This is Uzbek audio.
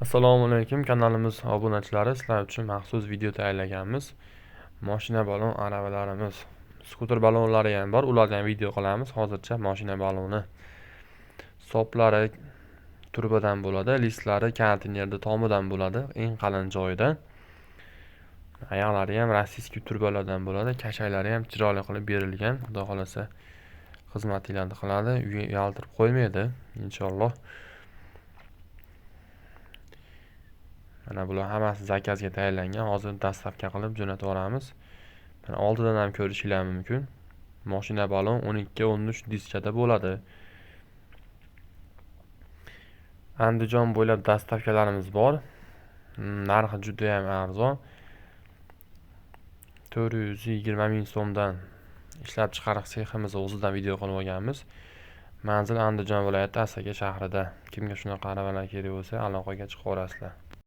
Assalomu alaykum kanalimiz obunachilari, sizlar uchun maxsus video tayyorlaganmiz. Mashina balon aravalarimiz, skuter balonlari ham bor, ulardan ham video qilamiz. Hozircha mashina baloni soplari turbadan bo'ladi, listlari konteynerda tomidan bo'ladi, eng qalin joyidan. Oyoqlari ham rossiyskiy turbalardan bo'ladi, kashaylari ham chiroyli qilib berilgan. Xudo xolasa xizmatinglarni qiladi, uyaltirib qo'ymaydi inshaalloh. Mana bular hammasi zakazga tayyorlangan. Hozir dastavka qilib jo'natib yuboramiz. Mana oldidan ham ko'rishinglar mumkin. Mashina balon 12-13 diskada bo'ladi. Andijon bo'ylab dastavkalarimiz bor. Narxi juda ham arzon. 420 ming so'mdan ishlab chiqarish seximiz o'zidan video qilib olganmiz. Manzil Andijon viloyati Asaka shahrida. Kimga shunaqa aravalar kerak bo'lsa, aloqaga chiqaverasizlar.